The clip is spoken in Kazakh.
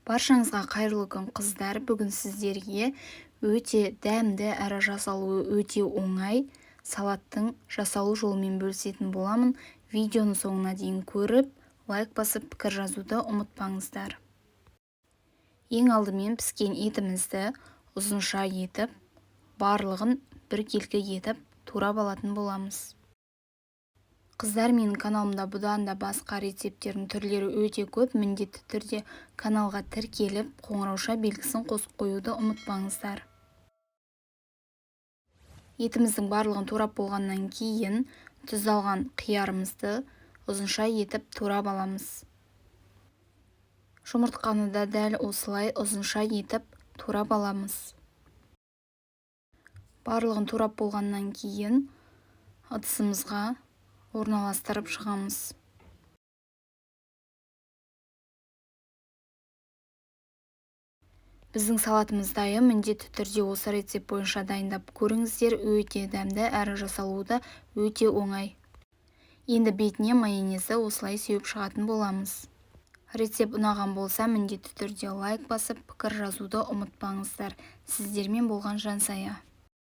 Баршаңызға қайырлы күн, қыздар! Бүгін сіздерге өте дәмді әрі жасалуы өте оңай салаттың жасалу жолымен бөлісетін боламын. Видеоны соңына дейін көріп, лайк басып, пікір жазуды ұмытпаңыздар. Ең алдымен піскен етімізді ұзынша етіп, барлығын біркелкі етіп турап алатын боламыз. Қыздар, менің каналымда бұдан да басқа рецепттердің түрлері өте көп. Міндетті түрде каналға тіркеліп, қоңырауша белгісін қосып қоюды ұмытпаңыздар. Етіміздің барлығын турап болғаннан кейін тұздалған қиярымызды ұзынша етіп турап аламыз. Жұмыртқаны да дәл осылай ұзынша етіп турап аламыз. Барлығын турап болғаннан кейін ыдысымызға орналастырып шығамыз. Біздің салатымыз дайын. Міндетті түрде осы рецепт бойынша дайындап көріңіздер. Өте дәмді әрі жасалуы да өте оңай. Енді бетіне майонезді осылай сеуіп шығатын боламыз. Рецепт ұнаған болса, міндетті түрде лайк басып, пікір жазуды ұмытпаңыздар. Сіздермен болған Жансая.